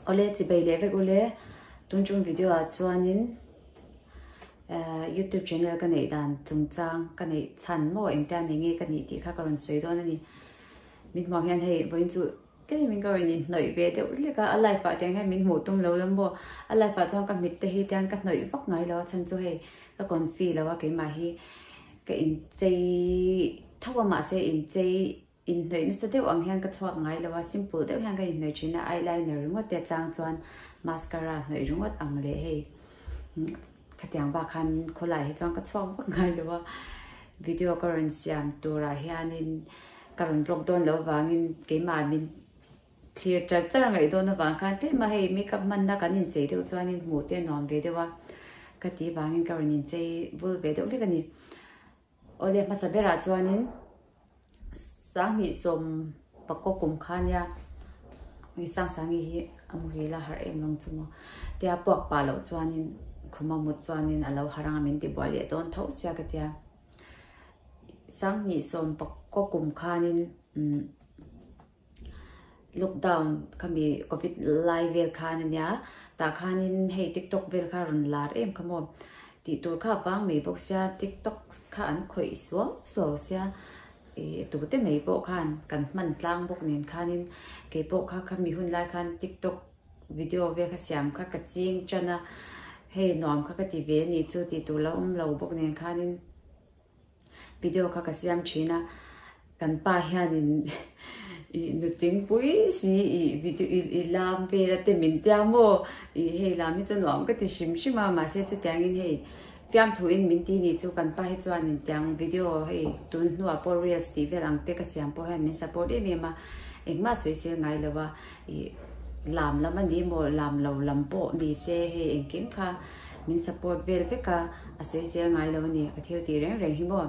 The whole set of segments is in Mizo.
Awle chibei leh vek ule tun chung video ah chuanin youtube channel ka neih dan chungchang ka neih chhan maw engtia nei nge ka nih tih kha ka rawn sawi dawn a ni. Min hmuh ang hian hei vawiin chu tlem in ka rawn inhnawih ve deuh hlek a, a live ah tiang hian min hmuh tum lo la maw a live ah chuan ka mit te hi tiang ka hnawih vak ngai lo a chhan chu hei ka confi lo a keimah hi ka inchei tho a mahse inchei Inhnawih nasa deuh ang hian ka chhuak ngai lo a, simple deuh hian ka inhnawih thin a, eyeliner ringawt te chang chuan mascara hnawih ringawt ang leh hei khatiang bak khan khawlai hi chuan ka chhuak vak ngai lo a, video ka rawn siam turah hianin ka rawn vlog dawn loh avangin keimah min thlir char char ngaih dawn avang khan tlem a hei makeup hmanna kan inchei deuh chuanin hmuh te a nuam ve deuh a ka tih vangin ka rawn inchei vul ve deuh hlek a ni. Awle hmasa berah chuanin sanghnih sawm pakaw kum kha nia hei Sangsangi hi a muhil a harh em lawng chu maw tia puak pah loh chuanin khuma mut chuanin a lo harh anga min ti buai leh dawn tho sia ka tia sanghnih sawm pakaw kum khanin umm. Lockdown khami covid lai vel khan ania tah khanin hei tiktok vel kha rawn lar em kha maw tih tur kha vang mai bawk sia tiktok kha an khawih suau suau sia ih tute mai pawh khan kan hman tlang bawk nen khanin keipawh kha khami hun lai khan tiktok video vel kha siam kha ka ching tan a hei nuam kha ka ti ve a nih chu tih tur la awm lo bawk nen khanin. Video kha ka siam thin a, kan pa hianin ih nutingpui si ih video ih lam vel a te min tia maw ih hei lam hi chu nuam ka ti hrim hrim a mahse chutiangin hei fiamthuin min ti ni chu kan pa hi chuanin tiang video hei tun hnuah pawh reels tih vel ang te ka siam pawh hian min support em em a engmah sawi sel ngai lo a ih lam lam a ni maw lam lo lam pawh ni se hei engkim kha. Min support vel vek a, a sawi zel ngai lo a ni, ka thil tih reng reng hi maw.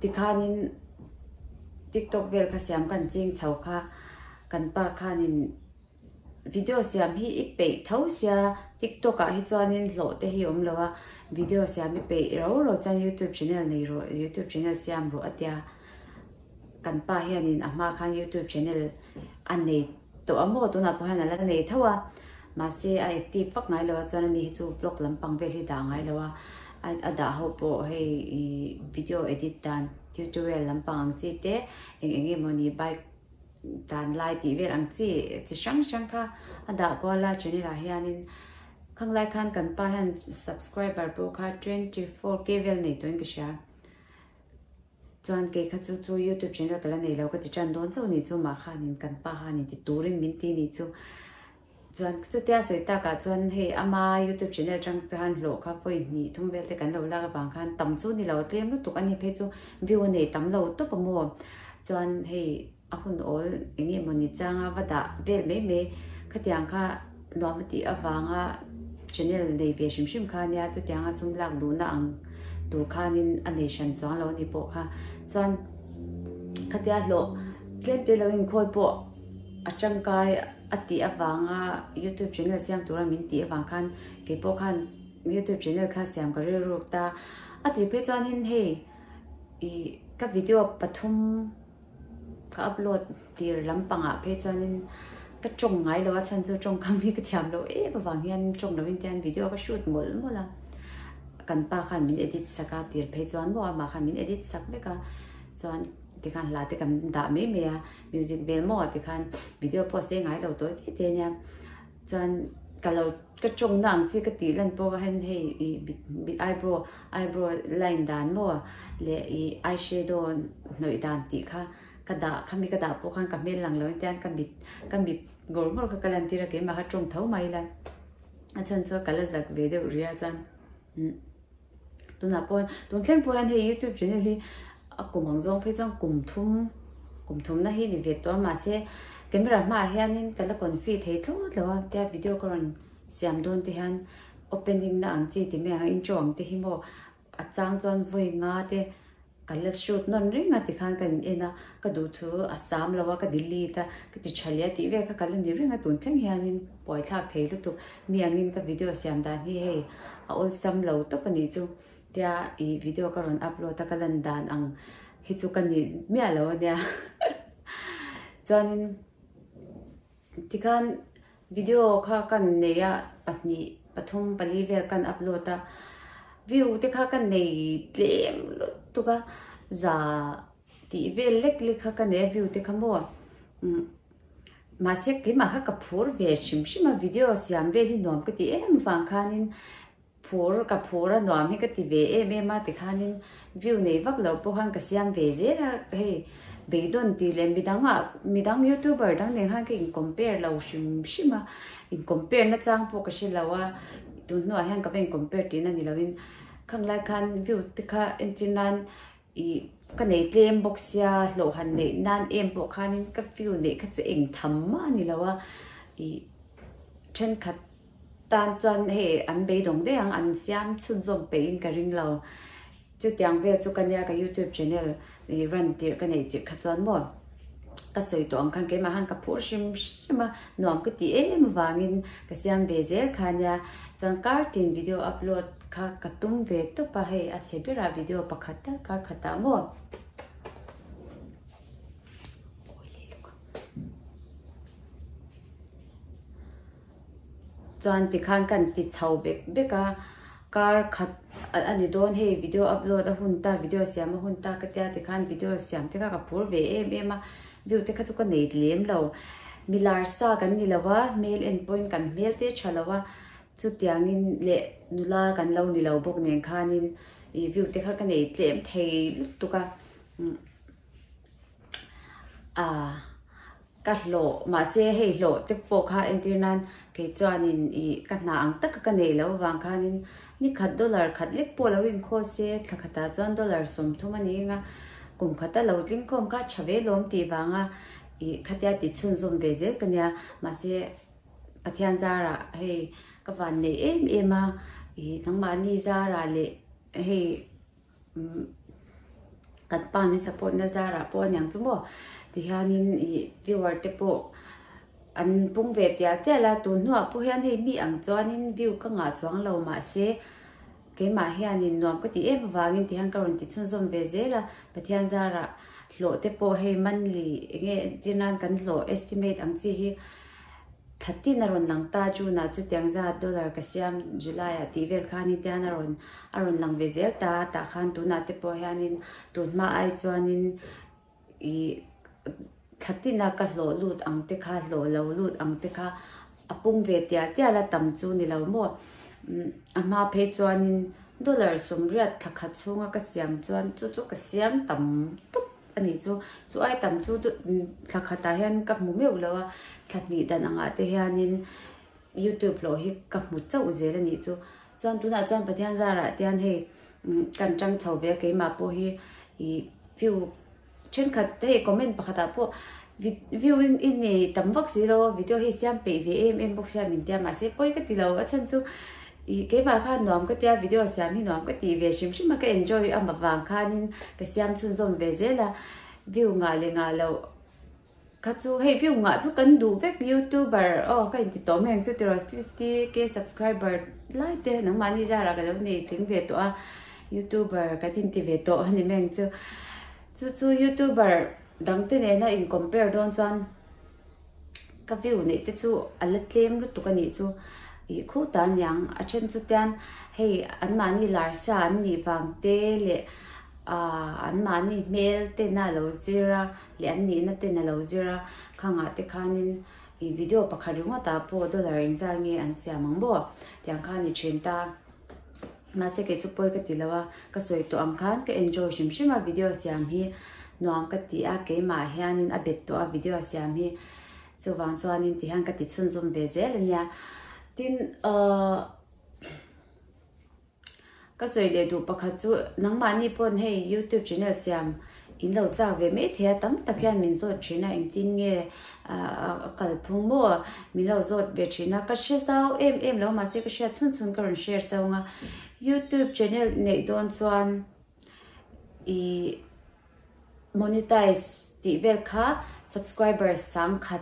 Tikhanin TikTok vel kha siam kan ching chho kha, kan pa khanin video siam hi i peih tho sia, TikTok ah hi chuanin hlawh te hi awm lo a, video siam i peih ro ro chuan YouTube channel nei rawh, YouTube channel siam rawh a tia. Kan pa hianin a hma khan YouTube channel a nei tawh a maw tunah pawh hian a la nei tho a mahse a active vak ngai lo a chuan ani hi chu vlog lampang vel hi dah ngai lo a a dah ho pawh hei ih video edit dan tutorial lampang ang chi te eng eng emaw ni bike dan lai tih vel ang chi chi hrang hrang kha a dah kual a channel ah hianin khang lai khan kan pa hian subscriber pawh kha 24 k vel nei tawhin ka hria. Chuan kei kha chu chu youtube channel ka la nei lo ka ti tan dawn chauh ni chu mah khanin kan pa khanin ti turin min ti ni chu. Chuan chutia sawi takah chuan hei ama youtube channel atang te khan hlawh kha vawi hnih thum vel te kan lo lak avang khan tam chu ni lo tlem lutuk a ni phei chu view a nei tam lo tawp a maw. Chuan hei A hun awl eng nge mawni changa va dah vel mai mai khatiang kha nuam a tih avanga channel nei ve hrim hrim kha ania chutianga sum lak duhna ang tur khanin a nei hran chuang lo a ni pawh kha chuan khatia hlawh tlem te lo inkhawl pawh a tangkai a tih avanga youtube channel siam tura min tih avang khan keipawh khan youtube channel kha siam ka rilruk ta a tih phei chuanin hei ih ka video pathum. Ka upload tir lampangah phei chuanin ka tawng ngai lo a chhan chu tawngkam hi ka thiam lo em avang hian tawng lovin te hian video ka shoot mawlh mawlh a kan pa khan min edit sak a tir phei chuan maw amah khan min edit sak vek a chuan tikhan hla te kan dah mai mai a music vel maw tikhan video pawh a sei ngai lo tawi te te ania chuan ka lo ka tawng na ang chi ka tih lan pawh hian hei ih mit eyebrow eyebrow line dan maw leh ih eyeshadow hnawih dan tih kha ka dah khami ka dah pawh khan ka hmel lang lo in tian ka mit ka mit ngawr ngawr kha ka lan tir a keimah kha tawng tho mai ila a chhan chu ka la zak ve deuh rih a chuan umm Tunah pawh tun thleng pawh hian hei youtube channel hi a kum ang zawng phei chuan kum thum kum thumna hi ni ve tawh a mahse camera hmaah hianin ka la confi thei thlawt lo a tia video ka rawn siam dawn te hian opening na ang chi ti mai ang a intro ang te hi maw a chang chuan vawi nga te Ka la shoot nawn reng a tikhan ka in en a, ka duhthu a sam lo a, ka delete a, ka ti tha leh a tih vel kha ka la ni reng a, tun thleng hianin buaithlak thei lutuk. Mi angin ka video siam dan hi hei a awlsam lo tawp a nih chu tia ih video ka rawn upload a ka lan dan ang hi chu ka ni miah lo a nia. Chuanin tikhan. Video kha kan nei a, pahnih, pathum, pali vel kan upload a, view te kha ka nei tlem lutuk a, za tih vel lek lek kha ka nei a view te kha maw umm mahse keimah kha ka phur ve hrim hrim a, video siam vel hi nuam ka ti em avang khanin Phur ka phur a nuam hi ka ti ve em em a tikhanin view nei vak loh pawh khan ka siam ve zel a, hei beidawn tih leh midang ah midang youtuber dang nen khan ka in compare lo hrim hrim a, in compare na chang pawh ka hre lo a, tun hnuah hian ka va in compare tihna ni loin khang lai khan view te kha entir nan ih ka nei tlem bawk sia hlawh han neih nan em pawh khanin ka view neih kha chu eng tham mah a ni lo a, ih thenkhat. Tan chuan hei an beidawng daih ang, an siam chhunzawm peihin ka ring lo. Chutiang vel chu ka nia ka youtube channel ih run tirh ka neih tirh kha chuan maw ka sawi tawh ang khan keimah khan ka phur hrim hrim a, nuam ka ti em avangin ka siam ve zel kha nia. Chuan kar tin video upload kha ka tum ve tawp a, hei a chhe berah video pakhat tal kar khatah maw. Chuan tikhan kan ti chho bek bek a, kar khat a ni dawn hei video upload a hun ta video siam a hun ta ka tia tikhan video siam te kha ka phur ve em em a, view te kha chu ka nei lem lo, milar sa kan ni lo a, hmel en pawhin kan hmel te tha lo a, chutiangin leh nula kan lo ni lo bawk nen khanin ih view te kha ka nei tlem thei lutuk a. Aaa ka hlawh mahse hei hlawh te pawh kha entir nan kei chuanin ih ka hna ang taka ka neih loh avang khanin ni khat dollar khat lek pawh lo inkhaw se thla khatah chuan dollar 30 a ni eng a kum khata lo tling khawm kha tha ve lawm tih vanga ih khatia ti chhunzawm ve zel ka nia mahse Pathian zarah hei ka van neih em em a ih nangmahni zarah leh hei. Kan pa min support na zarah pawh aniang chu maw tihianin ih viewer te pawh an pung ve tial tial a tun hnuah pawh hian hei mi ang chuanin view ka ngah chuang lo mahse keimah hianin nuam ka tih em avangin tihian ka rawn ti chhunzawm ve zel a Pathian zarah hlawh te pawh hei monthly eng nge entir nan kan hlawh estimate ang chi hi. Thla tin a rawn lang ta, June ah chutiang zat dollar ka siam, July ah tih vel khanin te hian a rawn a rawn lang ve zel ta, tah khan tunah te pawh hianin tun hma ai chuanin ih thla tina ka hlawh lut ang te kha hlawh lo lut ang te kha a pung ve tial tial a tam chu ni lo maw a hma phei chuanin dollar 80 thla khat chhunga ka siam chuan chu chu ka siam tam tawp. A nih chu, chu ai tam chu thla khatah hian ka hmu meuh lo a, thla hnih dan angah te hianin youtube hlawh hi ka hmu chauh zel a nih chu. Chuan tunah chuan Pathian zarah te hian hei kan tang chho ve a keimah pawh hi ih view thenkhat hei comment pakhatah pawh view i nei tam vak si lo a video hi siam peih ve em em bawk sia min tia mahse pawi ka ti lo a chhan chu Ih keimah khan nuam ka tia video siam hi nuam ka tih ve hrim hrim a ka enjoy a vang khanin ka siam chhunzawm ve zel a view ngah leh ngah loh kha chu hei view ngah chu kan duh vek youtuber aw ka inti tawh mai ang chu tiraw 50k subscriber lai te nangmahni zarah ka lo nei tling ve tawh a youtuber kan inti ve tawh a ni mai ang chu chu chu youtuber dangte nena in compare dawn chuan. Ka view neih te chu a la tlem lutuk a nih chu ih khuh ta aniang a then chu tian hei an mahni lar sa an nih vang te leh ahh an mahni hmel ten a lo zir a leh an nihna ten a lo zir a khangah te khanin ih video pakhat ringawt ah pawh dollar engzat nge an siam ang maw tiang khan i then ta. Mahse kei chu pawi ka ti lo a, ka sawi tawh ang khan ka enjoy hrim hrim a video siam hi nuam ka ti a, keimah hianin a bet tawh a video siam hi chuvang chuanin ti hian ka ti chhunzawm ve zel a nia. Tin ahh ka sawi leh duh pakhat chu nangmahni pawn hei youtube channel siam In lo chak ve mai thei a, tam tak hian min zawt thin a, engtin nge a kalphung maw min lo zawt ve thin a, ka hre zau em em lo mahse ka hriat chhun chhun ka rawn share chauh ang a, youtube channel neih dawn chuan ih monetize tih vel kha subscribers sangkhat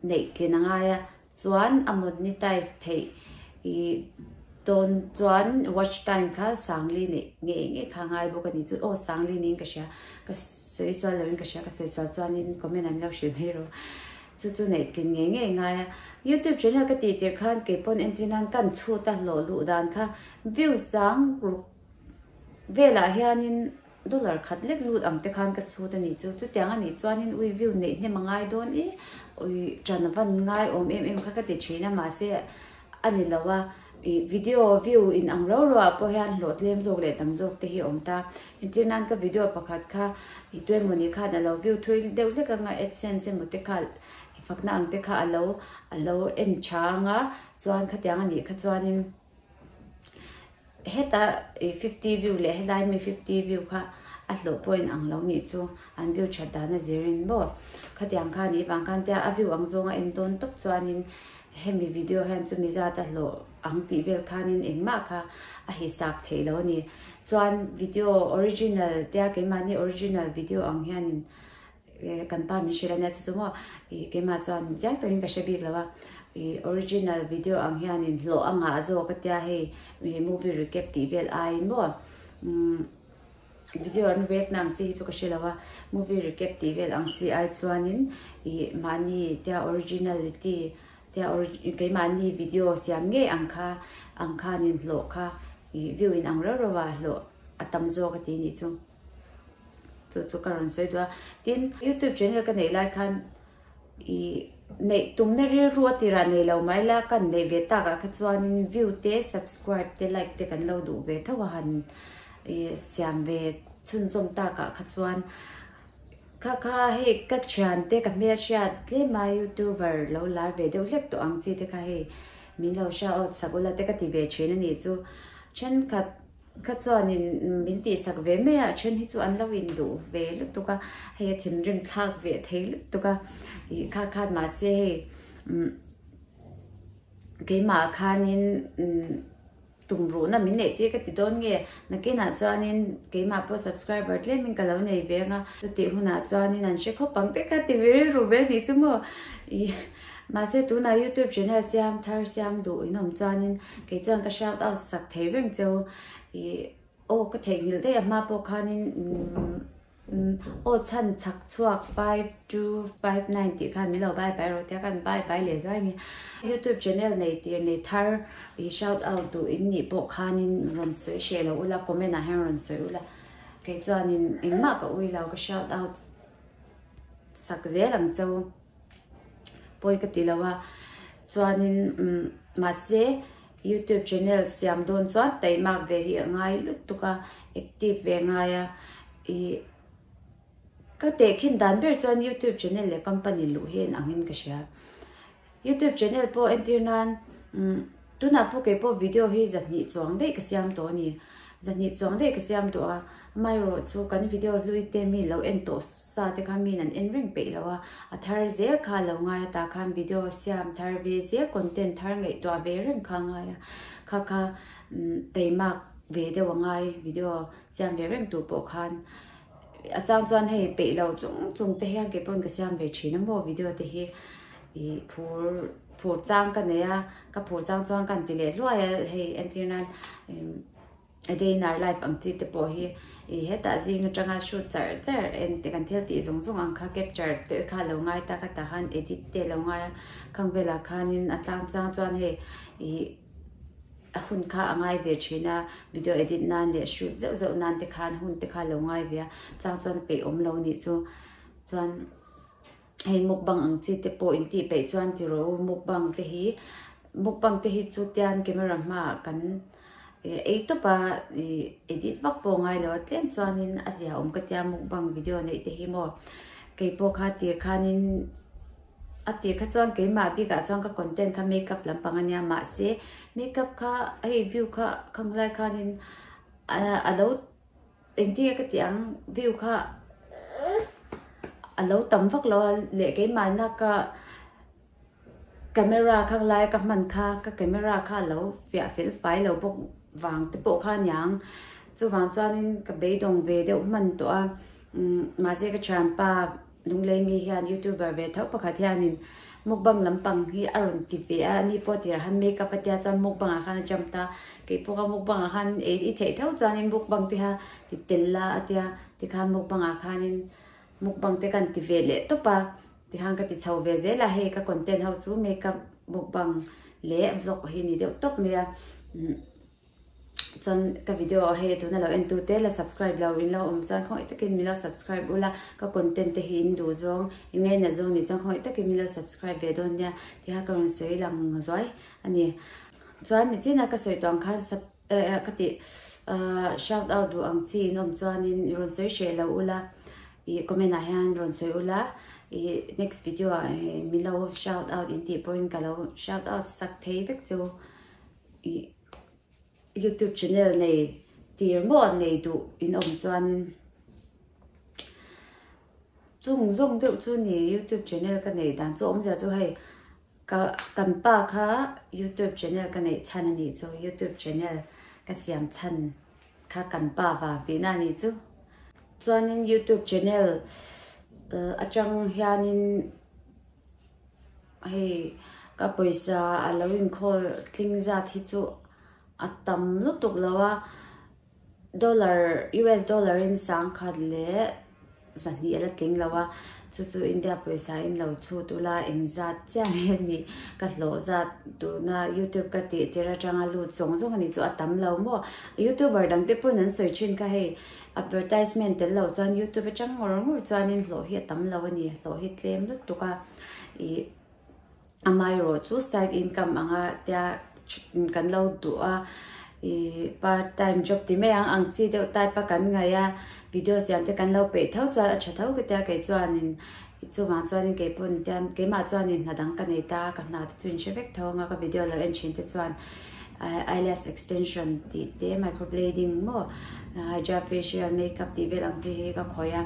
neih tlin a ngai a. Chuan a monetize theih i dawn chuan watch time kha sangli neih ngei ngei kha ngai bawk a ni chu aw sangli niin ka hria ka sawi sual loin ka hria ka sawi sual chuanin comment ah min lo hrilh mai rawh. Chu chu neih tlin ngei ngei ngai a. Youtube channel ka tih tir khan kei pawn entir nan kan chhut a hlawh luh dan kha view sang ruk velah hianin dollar khat lek lut ang te khan ka chhut a nih chu. Chutiang a nih chuanin ui view neih hnem a ngai dawn i ui tan a van ngai awm em em kha ka ti thin a mahse a ni lo a. Ih video view in ang rau rau ah pawh hian hlawh tlem zawk leh tam zawk te hi a awm ta. Entir nan ka video pakhat kha ih tuemawni khan a lo view thui deuh hlek anga adsense emaw te kha ih fakna ang te kha a lo a lo en tha anga chuan khatiang a nih kha chuanin heta ih fifty view leh helai mi fifty view kha a hlawh pawh in ang lo nih chu an view that dan a zirin maw khatiang kha a nih vang khan tia a view ang zawnga en dawn tawp chuanin Hemi video hian chumi zat a hlawh ang tih vel khanin engmah kha a hisap theih lo a ni. Chuan video original tia keimahni original video ang hianin kan pa min hrilh a nia chu chu maw ih keimah chuan chiang takin ka hre bik lo a ih original video ang hianin hlawh a ngah zawk a tia hei movie recap tih vel aiin maw umm Video an react na ang chi hi chu ka hre lo a, movie recap tih vel ang chi ai chuanin ih mahni tia originality tia keimahni video siam ngei ang kha ang khanin hlawh kha ih view in ang reuh reuh a hlawh a tam zawk a ti nih chu chu chu ka rawn sawi duh a. Tin, youtube channel ka neih lai khan Ih neih tumna rilru a tirah nei lo mai la, kan neih ve takah kha chuanin view te, subscribe te, like te kan lo duh ve tho a han ih siam ve chhunzawm takah kha chuan kha kha hei ka thiante ka hmelhriat tlem a youtuber lo lar ve deuh hlek tawh ang chi te kha hei min lo hria awt sak ula te ka ti ve thin a nih chu thenkhat Kha chuanin min tihsak ve mai a, a then hi chu an lo induh ve lutuk a, hei a thinrim thlak ve thei lutuk a, ih kha khan mahse hei umm keimah khanin umm tumruhna min neih tir ka ti dawn nge, nakinah chuanin keimah pawh subscriber tlemin ka lo nei ve ang a, chutih hunah chuanin an hre khawp ang te kha ti ve rilru ve anih chu maw ih mahse tunah youtube channel siam thar siam duh in awm chuanin Kei chuan ka shout out sak thei reng cheu ih aw ka theihnghilh daih a hma pawh khanin umm aw chhan chhak chhuak five two five nine tih khan min lo bye bye rawh tia khan bye bye leh zuai a ni. Youtube channel nei tir nei thar ih shout out duh in nih pawh khanin rawn sawi hreh lo ula comment ah hian rawn sawi ula kei chuanin engmah ka ui lo ka shout out sak zel ang cheu. Pawi ka ti lo a, chuanin umm mahse youtube channel siam dawn chuan taimak ve hi a ngai lutuk a, active ve a ngai a, ih ka tehkhin dan ber chuan youtube channel leh company luh hi an angin ka hria. Youtube channel pawh entir nan umm tunah pawh kei pawh video hi zahnih chuang daih ka siam tawh a ni, zahnih chuang daih ka siam tawh a, amaherawhchu kan video hlui te mi lo en tawh Sa te kha min an en reng peih lo a, a thar zel kha lo ngai a tah khan video siam thar ve zel content thar ngaihtuah ve reng kha a ngai a, kha kha teimak ve deuh a ngai video siam ve reng tur pawh khan a chang chuan hei peih lo chung chung te hian kei pawn ka siam ve thin a maw video te hi ih phur phur chang ka nei a, ka phur chang chuan ka han ti leh hluai a hei entir nan. A day in our life ang chi te pawh hi ih hetah zing atanga shoot char char en te kan thil tih zawng zawng ang kha capture te kha lo ngai ta ka tah khan edit te lo ngai a khang velah khanin a tlang chang chuan hei ih a hun kha a ngai ve thin a video edit nan leh shoot zeuh zeuh nan te khan hun te kha lo ngai ve a chang chuan a peih awm lo nih chu chuan. Hei mukbang ang chi te pawh in tih peih chuan ti rawh u mukbang te hi mukbang te hi chu tian camera hmaah kan ei tawp a ih edit vak pawh a ngai lo a tlem chuanin a zia awm ka tia mukbang video neih te hi maw kei pawh kha tir khanin a tir kha chuan keimah bikah chuan ka content kha makeup lampang a nia mahse makeup kha hei view kha khang lai khanin a lo. Engtin nge ka tih ang view kha a lo tam vak lo a leh keimahna ka camera khang lai ka hman kha ka camera kha a lo fiah fel fai lo bawk vang te pawh kha a niang chuvang chuanin ka beidawng ve deuh hman tawh a umm mahse ka thianpa Lunglei mi hian youtuber ve tho pakhat hianin mukbang lampang hi a rawn ti ve a, ani pawh tirah khan makeup a tia chuan mukbang ah khan a jump ta, keipawh kha mukbang ah khan ei i theih tho chuanin mukbang te kha ti tel la a tia tikhan mukbang ah khanin mukbang te kan ti ve leh tawp a. Tikhan ka ti chho ve zel a, hei ka content ho chu makeup, mukbang leh vlog hi ni deuh tawp mai a. Chuan ka video hei tuna lo en tu te la subscribe lo in lo awm chuan khawngaih takin min lo subscribe ula, ka content te hi in duh zawng, in ngainat zawng nih chuan khawngaih takin min lo subscribe ve dawn nia tih kha ka rawn sawi lang zuai a ni. Chuan nichina ka sawi tawh ang khan sub ka tih shout out duh ang chi in awm chuanin i rawn sawi hreh lo ula, i comment ah hian rawn sawi ula, i next video ah min lo shout out in tih pawhin ka lo shout out sak thei vek chu i. Youtube channel nei tir maw nei duh in awm chuanin chung zawng deuh chu ni youtube channel ka neih dan chu awmzia chu hei ka kan pa kha youtube channel ka neih chhan a nih chu youtube channel ka siam chhan kha kan pa vang tihna a nih chu chuanin youtube channel atang hianin. Hei ka pawisa a lo inkhawl tling zat hi chu a tam lutuk lo a, dollar US dollar in sangkhat leh zahnih a la tling lo a, chu chu India pawisa in lo chhut ula engzat chiah nge a nih ka hlawh zat tuna youtube ka tih tir atanga lut zawng zawng a nih chu a tam lo maw youtuber dang te pawn an sawi thin kha hei advertisement tel lo chuan youtube atang ngawr ngawr chuanin hlawh hi a tam lo a ni hlawh hi tlem lutuk a ih amaherawh chu side income anga tia kan lo duh a ih part time job ti mai ang ang chi deuh type a kan ngaih a video siam te kan lo peih tho chuan a tha tho ka tia kei chuanin chuvang chuanin kei pawn tian keimah chuanin hna dang ka nei ta ka hna te chu in hre vek tho anga ka video lo en thin te chuan eyelash extension tih te microblading maw hydra facial makeup tih vel ang chi hi ka khawih a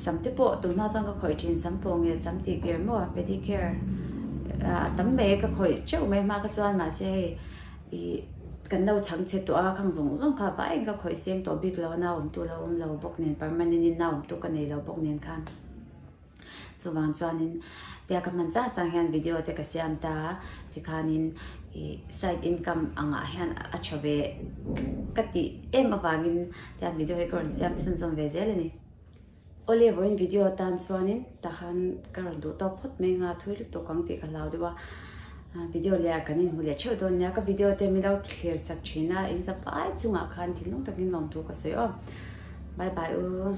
sam te pawh tun hma chuan ka khawih thin sam pawh nge sam tih kir maw pedicure a tam mai ka khawih teuh mai hma kha chuan mahse hei ih kan lo chhang chhe tawh a khang zawng zawng kha vaiin ka khawih seng tawh bik lo a nau awmtu lo awm lo bawk nen permanent in nau awmtu ka nei lo bawk nen khan. Chuvang chuanin tia ka hman chang chang hian video te ka siam ta a, tikhanin ih side income angah hian a tha ve ka tih em avangin tiang video hi ka rawn siam chhunzawm ve zel a ni. Awle vawiin video atan chuanin tahan ka rawn duh tawk phawt mai anga thui lutuk ang tih ka hlau deuh a, video leh ah kan inhmu leh theuh dawn nia, ka video te min lo thlir chak thin a, in zafai chungah khan thinlung takin lawmthu ka sawi aw. Bye bye u.